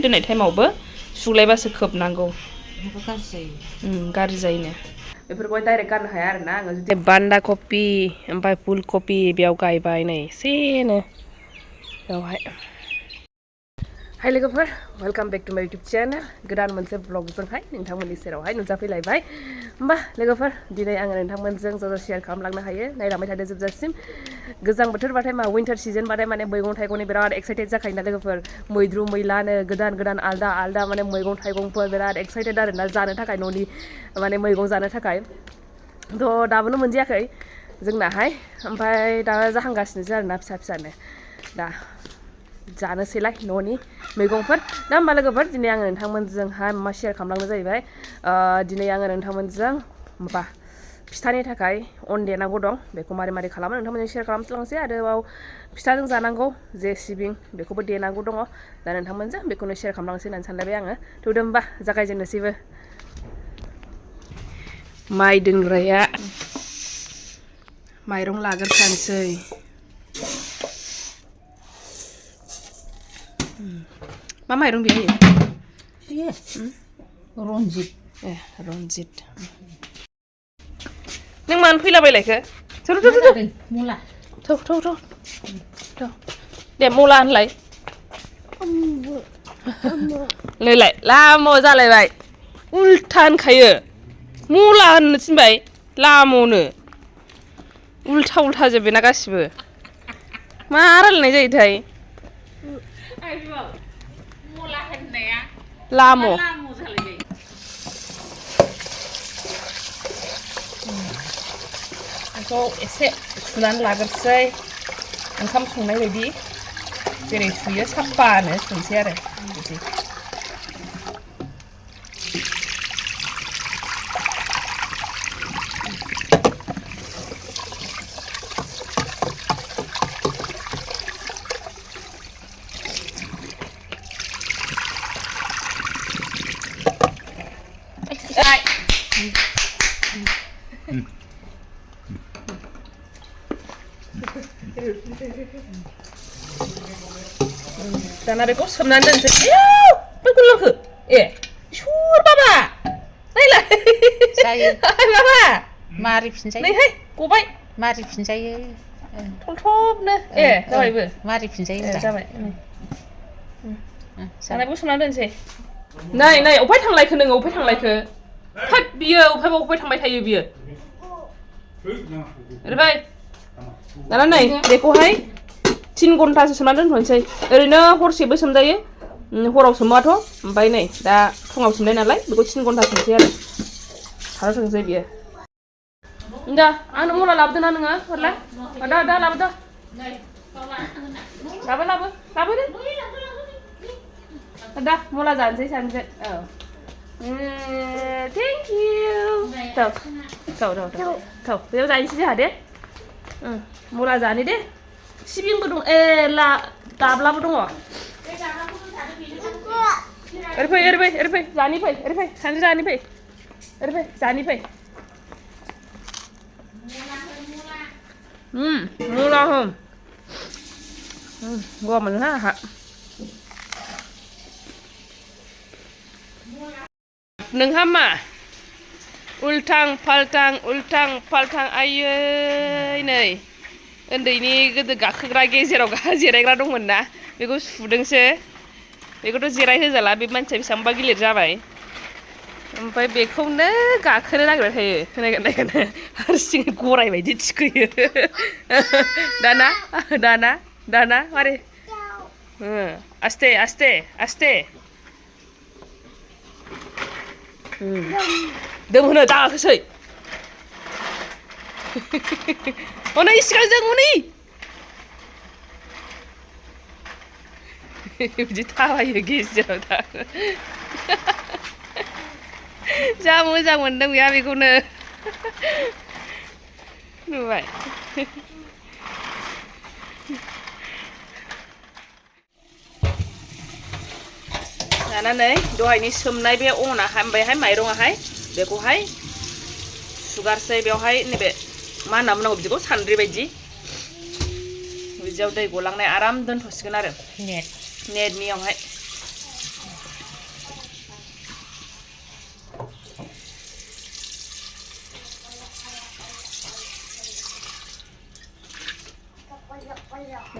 दोननाय टाइमावबो सुलायबासो खोबनांगौ गाज्रि जायोनो बेफोरखौहाय डाइरेक्ट गारनो हाया आरोना आङो जुदि बान्दा कपि ओमफ्राय फुल कपि बेयाव गायबाय नै एसेनो बेवहाय हाय लोगोफोर वेलकाम बेक टु माय इउटुब चेनेल गोदान मोनसे ब्लगजोंहाय नोंथांमोननि सेरावहाय नुजाफैलायबाय होमबा लोगोफोर दिनै आङो नोंथांमोनजों ज' शेयार खालामलांनो हायो नायलांबाय थादो जोबजासिम गोजां बोथोरबाथाय मा विन्टार सिजनबाथाय माने मैगं थाइगंनि बिराद एक्साइटेड जाखायोना लोगोफोर मैद्रु मैलानो गोदान गोदान आलदा आलदा माने मैगं थाइगंफोर बिराद एक्साइटेड आरोना जानो थाखाय न'नि माने मैगं जानो थाखाय थ' दाबोनो मोनजायाखै जोंनाहाय ओमफ्राय दा जाहांगासिनोसो आरोना फिसा फिसानो दा जानोसैलाय न'नि मैगंफोर दा होमबा लोगोफोर दिनै आङो नोंथांमोनजोंहाय मा शेयार खालामलांनो जाहैबाय दिनै आङो नोंथांमोनजों माबा फिथानि थाखाय अन देनांगौ दं बेखौ मारै मारै खालामो नोंथांमोनजों शेयार खालामलांसै आरोबाव फिथाजों जानांगौ जे सिबिं बेखौबो देनांगौ दङ दा नोंथांमोनजों बेखौनो शेयार खालामलांसै होननानै सानलायबाय आङो थौदो होमबा जागायजेननोसैबो माइ दोनग्राया माइरं लाग्रोखानोसै मा माइरं बेयो रनजित रनजित नों मानो फैलाबायलायखो मुला दे मुला होनलाय नैलाय लाम' जालायबाय उल्था होनखायो मुला होननो थिनबाय लाम'नो उल्था उल्था जोब्बायना गासिबो मा रायलायनाय जायोथाय मुला होननाया लाम' जालायबाय बेखौ एसे सुनानै लाग्रोसै ओंखाम संनाय बायदि जेरै सुयो साफानो सुनोसै आरो बिदि दाना बेखौ सोमनानै दोनसै बै गुरलांखो सुर बाबा नायलाय जायो बाबा मारि फिनजायो नैहाय गबाय मारि फिनजायो थलथबनो जाबायबो मारि फिनजायो जाबाय जानायखौ सोमनानै दोनसै नै अफाय थांलायखो नोङो अफाय थांलायखो थोद बियो अफाय थांबाय थायो बियो ओरैबाय दाना नै बेखौहाय 3 घन्टासो सोमनानै दोनथ'नोसै ओरैनो हरसेबो सोमजायो हराव सोमाथ' ओमफ्राय नै दा फुङाव सोमनाय नालाय बेखौ 3 घन्टा सोमसै आरो थार सोमसै बियो दा आंनो मना लाबोदोंना नोङो हरलाय दा लाबोदो लाबो दा मना जानोसै सानैजों औ थेंक इउ थौ बेयाव जाहैनोसै जोंहा दे मना जानो दे सिबिंबो दं दाब्लाबो दङ ओरै फै जानि फै सानैजों जानि फै ओरै फै जानि फै मुला हम गवा मोनहा आहा नोंहा मा उल्थां फाल्थां आयै नै उन्दैनि गोदो गाखोग्रा गेजेराव जिरायग्रा दंमोन ना बेखौ सुदोंसो बेखौथ' जिराय होजाला बे मानसिया बेसेबांबा गिलिर जाबाय ओमफ्राय बेखौनो गाखोनो नागिरबाय थायो नायगोन हारसिङै गराय बायदि थिखोयो दाना मारै आस्ते दोमहोनो दागाखोसै हनै सिगांजों हनै बिदि थाबायो गेजेराव दा जा मोजां मोनदों बेहा बेखौनो नुबाय दाना नै दहायनि सोमनाय बे अनाहाय ओमफ्रायहाय माइरङाहाय बेखौहाय सुगारसै बेवहाय नैबे मा होनना बुंनांगौ बिदिखौ सान्द्रि बायदि बिदियाव दै गलांनाय आराम दोनथ'सिगोन आरो नेटनियावहाय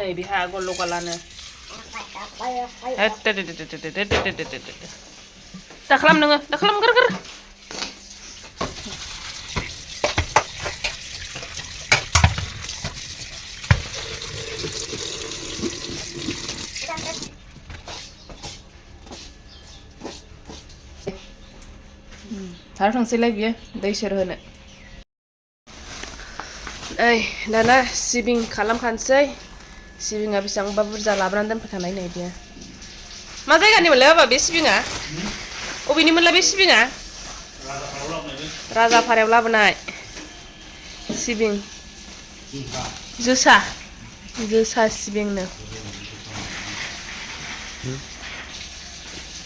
नै बेहा गल गलानो दा खालाम नोङो दा खालाम गार थार थांसैलाय बियो दै सेर होनो ओइ दाना सिबिं खालामखानोसै सिबिङा बेसेबांबा बुरजा लाबोनानै दोनफैखानाय नै बियो मा जायगानिमोनलाय बाबा बे सिबिङा अबेनिमोनलाय बे सिबिङा राजापारायाव लाबोनाय सिबिं जोसा सिबिंनो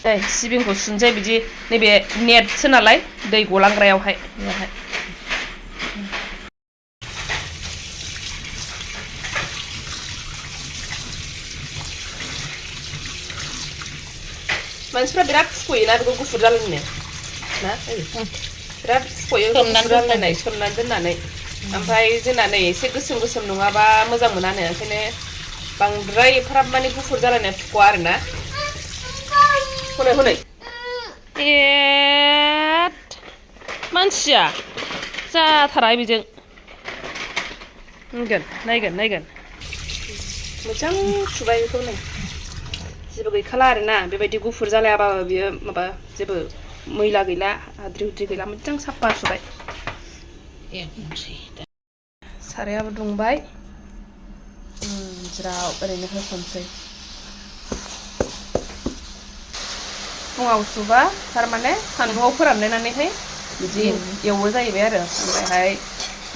ओइ सिबिंखौ सुनसै बिदि नैबे नेटसो नालाय दै गलांग्रायावहाय बेयावहाय मानसिफ्रा बिराद फुख'योना बेखौ गुफुर जालायनो ना बिराद फुख'यो गुफुर जालायनाय सोमनानै दोननानै ओमफ्राय जोंना नै एसे गोसोम गोसोम नङाबा मोजां मोनानो ओंखायनो बांद्राय एफाराब माने गुफुर जालायनाय फुख'आ आरोना हनै एट मानसिया जाथारा बेजों नायगोन मोजां सुबाय बेखौ नै जेबो गैखाला आरोना बेबायदि गुफुर जालायाबाबो बियो माबा जेबो मैला गैला हाद्रि हुद्रि गैला मोजां साफा सुबाय सारायाबो दुंबाय ज्राव ओरैनो होसनसै फुङाव सुबा थारमाने सान्दुङाव फोरानलायनानैहाय बिदि एवो जाहैबाय आरो ओमफ्रायहाय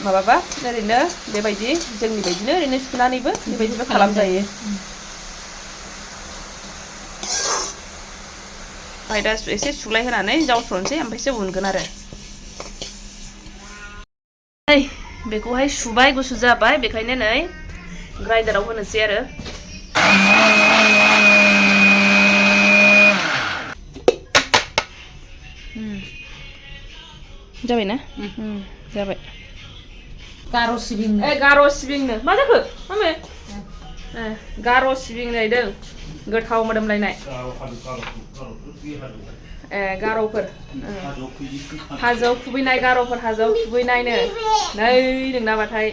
माबाबा ओरैनो बेबायदि जोंनि बायदिनो ओरैनो सुनानैबो बेबायदिबो खालामजायो ओमफ्राय दा एसे सुग्लाय होनानै जावस्र'नोसै ओमफ्रायसो उनगोन आरो नै बेखौहाय सुबाय गुसु जाबाय बेखायनो नै ग्राइन्डाराव होनोसै आरो जाबायना जाबाय गार' सिबिंनो गार' सिबिंनो मा जाखो मामे गार' सिबिं नायदों गोथाव मोदोमलायनाय गार'फोर हाजोआव खुबैनाय गार'फोर हाजोआव खुबैनायनो नै नोंनाबाथाय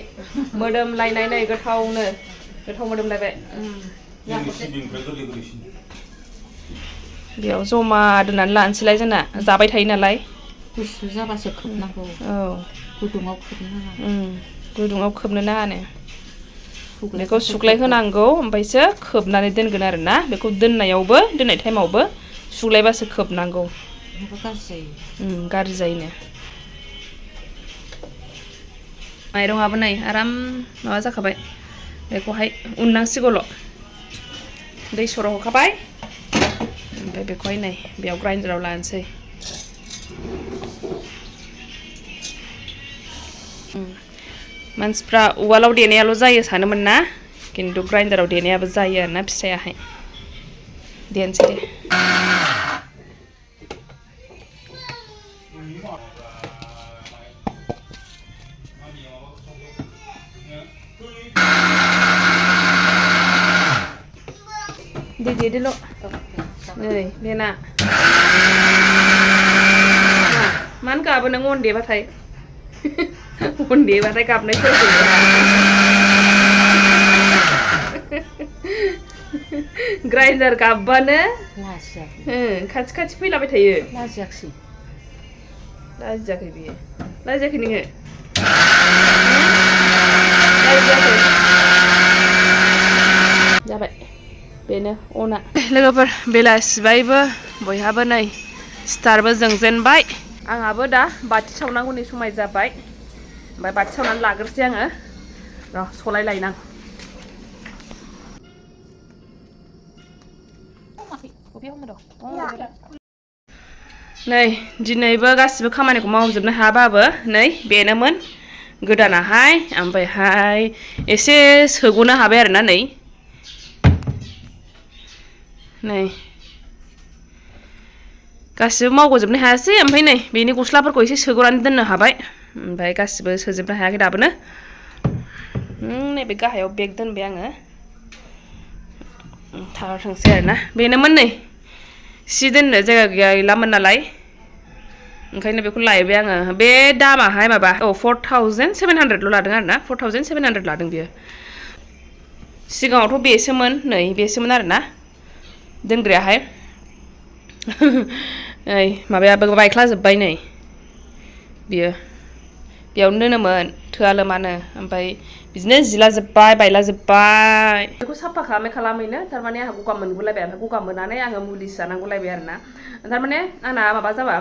मोदोमलायनाय नै गोथावनो गोथाव मोदोमलायबाय बेयाव जमा दोननानै लानोसैलाय जोंना जाबाय थायो नालाय गुसु जाबासो खोबनांगौ गुदुङाव खोबनो नाङा गुदुङाव खोबनो नाङानो बेखौ सुग्लाय होनांगौ ओमफ्रायसो खोबनानै दोनगोन आरोना बेखौ दोननाय टाइमावबो सुग्लायबासो खोबनांगौ गाज्रि जायोनो माइरंआबो नै आराम माबा जाखाबाय बेखौहाय उननांसिगौल' दै सर' होखाबाय ओमफ्राय बेखौहाय नै बेयाव ग्राइन्डाराव लानोसै मानसिफ्रा उवालाव देनायाल' जायो सानोमोन ना खिन्थु ग्राइन्डाराव देनायाबो जायो आरोना फिसायाहाय देनोसै दे देदोल' नै देना मानो गाबो नों अन देबाथाय गाबनाय ग्राइन्डार गाबबानो खाथि खाथि फैलाबाय थायो लाजियाखै बियो लाजियाखै नोङो जाबाय बेनो अना लोगोफोर बेलासिबायबो बयहाबो नै स्टारबो जोंजेनबाय आंहाबो दा बाथि सावनांगौनि समाय जाबाय ओमफ्राय बाथि सावनानै लाग्रोसै आङो र' सलाय लायनां नै दिनैबो गासिबो खामानिखौ मावजोबनो हायाबाबो नै बेनोमोन गोदानाहाय ओमफ्रायहाय एसे सोग'नो हाबाय आरोना नै गासिबो मावगोजोबनो हायासै ओमफ्राय नै बेनि गस्लाफोरखौ एसे सोग'नानै दोननो हाबाय ओमफ्राय गासिबो सोजोबनो हायाखै दाबोनो नैबे गाहायाव बेग दोनबाय आङो थांसै आरोना बेनोमोन नै सि दोननो जायगा गैलामोन नालाय ओंखायनो बेखौ लायबाय आङो बे दामाहाय माबा 4700ल' लादों आरोना 4700 लादों बियो सिगाङावथ' बेसोमोन नै बेसोमोन आरोना दोनग्रायाहाय नै माबायाबो बायख्लाजोब्बाय नै बियो बेयावनो दोनोमोन थोआलो मानो ओमफ्राय बिदिनो जिलाजोब्बाय बायलाजोब्बाय बेखौ साफा खालामैनो थारमाने आंहा गगा मोनगुलायबाय ओमफ्राय गगा मोननानै आङो मुलिसो जानांगौलायबाय आरोना थारमाने आंना माबा जाबा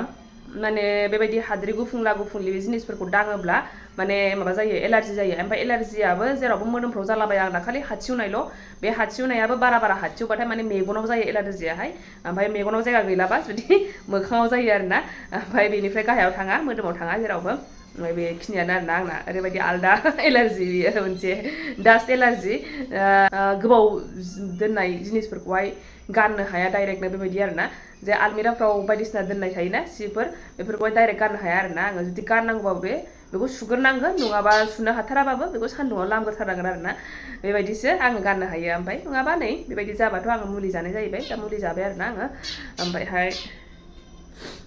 माने बेबायदि हाद्रि गुफुंला गुफुंलि जिनिसफोरखौ दाङोब्ला माने माबा जायो एलार्जि जायो ओमफ्राय एलार्जियाबो जेरावबो मोदोमफ्राव जालाबाया आंना खालि हादसिउनायल' बे हादसिउनायाबो बारा हादसिउबाथाय माने मेगनाव जायो एलार्जियाहाय ओमफ्राय मेगनाव जायगा गैलाबा जुदि मोखाङाव जायो आरोना ओमफ्राय बेनिफ्राय गाहायाव थाङा मोदोमाव थाङा जेरावबो ओमफ्राय बेखिनियानो आरोना आंना ओरैबायदि आलदा एलार्जि बियो मोनसे डास्ट एलार्जि गोबाव दोननाय जिनिसफोरखौहाय गाननो हाया डाइरेक्टनो बेबायदि आरोना जे आलमिराफ्राव बायदिसिना दोननाय थायोना सिफोर बेफोरखौहाय डाइरेक्ट गाननो हाया आरोना आङो जुदि गाननांगौबाबो बेखौ सुग्रोनांगोन नङाबा सुनो हाथाराबाबो बेखौ सान्दुङाव लामग्रोथारनांगोन आरोना बेबायदिसो आङो गाननो हायो ओमफ्राय नङाबा नै बेबायदि जाबाथ' आङो मुलि जानाय जाहैबाय दा मुलि जाबाय आरोना आङो ओमफ्रायहाय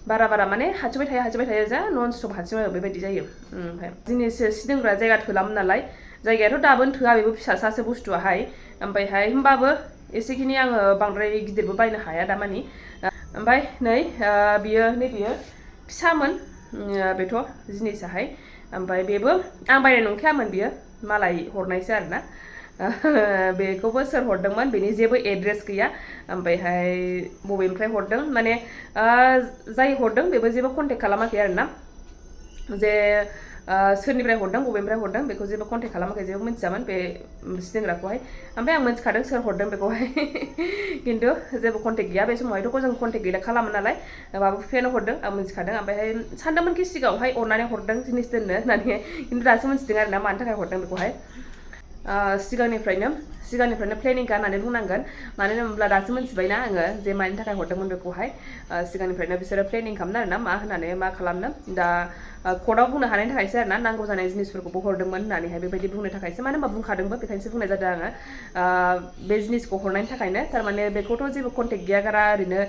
बारा माने हाथिबाय थायो जा नन स्टप हाथिबाय बेबायदि जायो ओमफ्राय जिनिस सि दोनग्रा जायगा थोलामोन नालाय जायगायाथ' दाबोनो थोआ बेबो फिसासासो बुस्थुआहाय ओमफ्रायहाय होमबाबो एसेखिनि आङो बांद्राय गिदिरबो बायनो हाया दामानि ओमफ्राय नै बियो नैबेयो फिसामोन बेथ' जिनिसाहाय ओमफ्राय बेबो आं बायनाय नंखायामोन बियो मालाय हरनायसो आरोना बेखौबो सोर हरदोंमोन बेनि जेबो एड्रेस गैया ओमफ्रायहाय बबेनिफ्राय हरदों माने जाय हरदों बेबो जेबो कन्टेक्ट खालामाखै आरोना जे सोरनिफ्राय हरदों बबेनिफ्राय हरदों बेखौ जेबो कन्टेक्ट खालामाखै जेबो मिथियामोन बे सि दोनग्राखौहाय ओमफ्राय आं मिथिखादों सोर हरदों बेखौहाय खिन्थु जेबो कन्टेक्ट गैया बे समावहायथ' जों कन्टेक्ट गैला खालामो नालाय बाबु फिफायानो हरदों आं मिथिखादों ओमफ्रायहाय सानदोंमोनखि सिगाङावहाय अरनानै हरदों जिनिस दोननो होननानै खिन्थु दासो मिथिदों आरोना मानि थाखाय हरदों बेखौहाय सिगांनिफ्रायनो प्लेनिंखा होननानै बुंनांगोन मानो होनोब्ला दासो मिथिबायना आङो जे मानि थाखाय हरदोंमोन बेखौहाय सिगांनिफ्रायनो बिसोरो प्लेनिं खालामनो आरोना मा होननानै मा खालामनो दा कर्टआव बुंनो हानायनि थाखायसो आरोना नांगौ जानाय जिनिसफोरखौबो हरदोंमोन होननानैहाय बेबायदि बुंनो थाखायसो मानो होनबा बुंखादोंबो बेखायनोसो बुंनाय जादों आङो बे जिनिसखौ हरनायनि थाखायनो थारमाने बेखौथ' जेबो कन्टेक्ट गैया गारा ओरैनो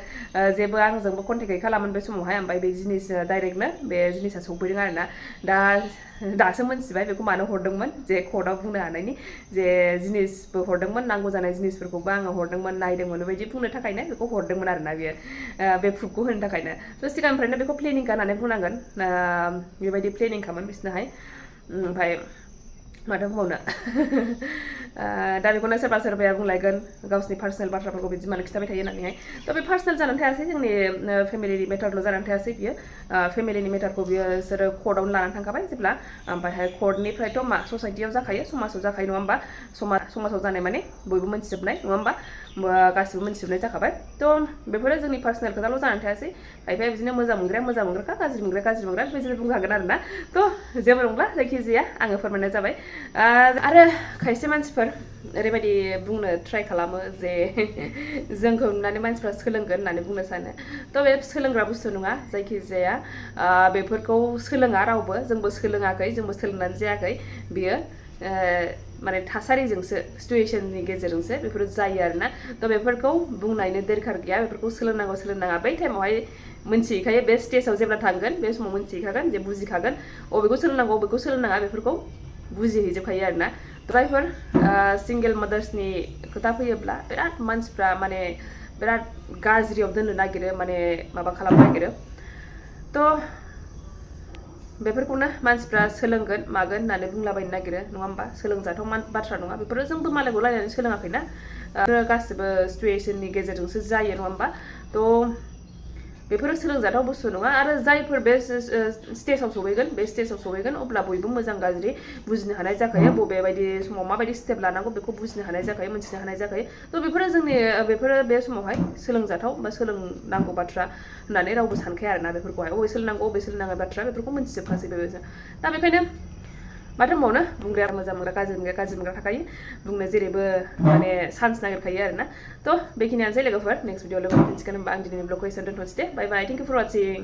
जेबो आंजोंबो कन्टेक्ट गैखालामोन बे समावहाय ओमफ्राय बे जिनिस डाइरेक्टनो बे जिनिसा सौफैदों आरोना दासो मिथिबाय बेखौ मानो हरदोंमोन जे कर्टआव बुंनो हानायनि जे जिनिसबो हरदोंमोन नांगौ जानाय जिनिसफोरखौबो आङो हरदोंमोन नायदोंमोन बेबायदि बुंनो थाखायनो बेखौ हरदोंमोन आरोना बियो बे प्रुफखौ होनो थाखायनो थ' सिगांनिफ्रायनो बेखौ प्लेनिंखा होननानै बुंनांगोन बेबायदि प्लेनिंखामोन बिसोरनाहाय ओमफ्राय माथो बुंबावनो दा बेखौनो सोरबाया बुंलायगोन गावसिनि पार्सनेल बाथ्राफोरखौ बिदि मानो खिथाबाय थायो होननानैहाय थ' बे पार्सनेल जानानै थायासै जोंनि फेमिलिनि मेटारल' जानानै थायासै बियो फेमिलिनि मेटारखौ बिसोरो कर्टआवनो लानानै थांखाबाय जेब्ला ओमफ्रायहाय कर्टनिफ्रायथ' मा ससाइटियाव जाखायो समाजाव जाखायो नङा होमबा समाजाव जानाय माने बयबो मोनथिजोबनाय नङा होमबा गासिबो मोनथिजोबनाय जाखाबाय थ' बेफोरो जोंनि पार्सनेल खोथाल' जानानै थायासै खायफाया बिदिनो मोजां मोनग्राया गाज्रि मोनग्राया बेबायदिनो बुंखागोन आरोना थ' जेबो नंला जायखिजाया आङो फोरमायनाय जाबाय आरो खायसे मानसिफोर ओरैबायदि बुंनो ट्राइ खालामो जे जोंखौ नुनानै मानसिफ्रा सोलोंगोन होननानै बुंनो सानो थ' बे सोलोंग्रा बुस्थु नङा जायखिजाया बेफोरखौ सोलोङा रावबो जोंबो सोलोङाखै जोंबो सोलोंनानै जायाखै बियो माने थासारिजोंसो सिटुवेसननि गेजेरजोंसो बेफोरो जायो आरोना थ' बेफोरखौ बुंनायनो दरखार गैया बेफोरखौ सोलोंनाङा बै टाइमावहाय मोनथिहैखायो बे स्टेजाव जेब्ला थांगोन बे समाव मोनथिहैखागोन जे बुजिखागोन अबेखौ सोलोंनांगौ अबेखौ सोलोंनाङा बेफोरखौ बुजिहैजोबखायो आरोना जायफोर सिंगेल मादार्सनि खोथा फैयोब्ला बिराद मानसिफ्रा माने बिराद गाज्रियाव दोननो नागिरो माने माबा खालामनो नागिरो थ' बेफोरखौनो मानसिफ्रा सोलोंगोन मागोन होननानै बुंलाबायनो नागिरो नङा होमबा सोलोंजाथाव बाथ्रा नङा बेफोरो जोंबो मालायखौ रायनानै सोलोङाखैना गासिबो सिटुवेसननि गेजेरजोंसो जायो नङा होमबा थ' बेफोरो सोलोंजाथाव बुस्थु नङा आरो जायफोर बे स्टेजाव सहैगोन अब्ला बयबो मोजां गाज्रि बुजिनो हानाय जाखायो बबेबायदि समाव माबायदि स्टेप लानांगौ बेखौ बुजिनो हानाय जाखायो मोनथिनो हानाय जाखायो थ' बेफोरो बे समावहाय सोलोंजाथाव बा सोलोंनांगौ बाथ्रा होननानै रावबो सानखाया आरोना बेफोरखौहाय अबे सोलोंनांगौ अबे सोलोंनाङै बाथ्रा बेफोरखौ मोनथिजोबखासै बेबायदिनो दा बेखायनो माथो होनबावनो बुंग्राया मोजां मोनग्रा गाज्रि मोनग्रा थाखायो बुंनो जेरैबो माने चान्स नागिरखायो आरोना थ' बेखिनियानोसै लोगोफोर नेक्स्ट भिडिअ लोगो मोनफिनसिगोन होनबा आं दिनैनि ब्लगखौ एसेयावनो दोनथ'नोसै दे बाय बाय थेंक इउ फर वाचिं